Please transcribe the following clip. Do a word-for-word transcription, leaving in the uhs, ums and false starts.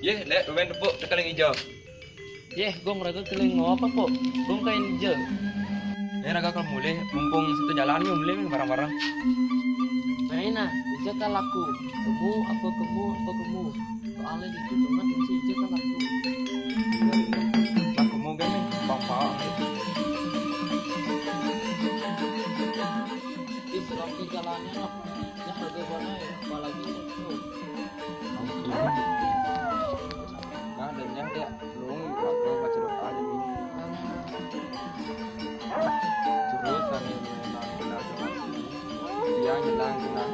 Yeh, lek rumen tepuk tekeling ijo. Yeh, gong raga keling ngapa, Pok? Gong kain ijo. Yeh, raga kalau mulih, mumpung satu jalan yuk mulih bareng-bareng. Nah, nah, ijo kan laku. Kemu, apa kemu, apa kemu. Soalnya gitu banget si ijo kan laku. Laku mau gak nih, papa. Ih, serapnya jalannya, Nok. Ya, harga mana ya? Apalagi itu. Nah, dan nyah dia, lu, lu baca doa aja nih. Terus, sambil menang, menang, menang. Dia nyelang, nyelang,